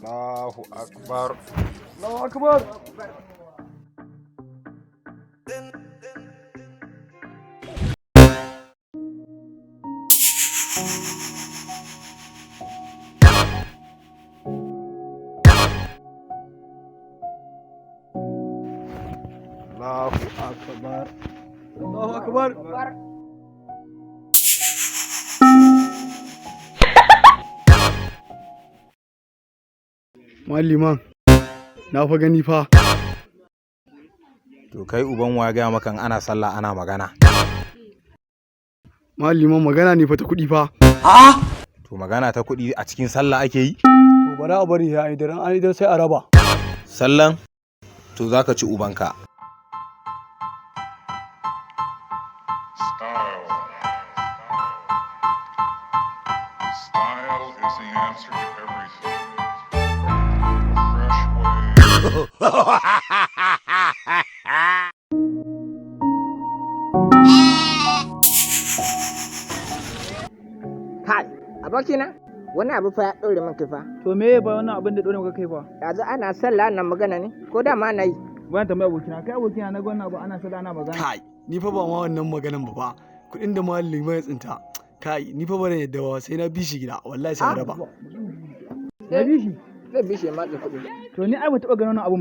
Allahu akbar. Allahu akbar. Allahu akbar. Allahu akbar. Malliman, na fa gani fa. To kai uban wa gaya maka in ana sallah ana magana? Malliman, magana ne fa ta kuɗi fa. To magana ta kuɗi a cikin sallah ake yi? To bari a bari ya idan an idar sai a raba. Sallan? To zaka ci ubanka. Style. Style is the answer to everything. A fresh way. Kai, abokina, wani abu fa ya ɗaure min kai fa. To me ba wannan abin da dole muka kai fa? Yanzu ana sallah ana magana ne, ko da ma ana yi? Bayan tambaya abokina, kai abokina, na ga wannan abu ana sallah ana magana. Kai, ni fa ba ma wannan maganan ba fa. Kuɗin da malliman ya tsinta. Kai, ni fa bana yadda ba, sai na bi shi gida, wallahi sai na raba. Ya bi shi. Zai bi shi ya matsa kuɗi. To ni ai ban taɓa ganin wannan abun.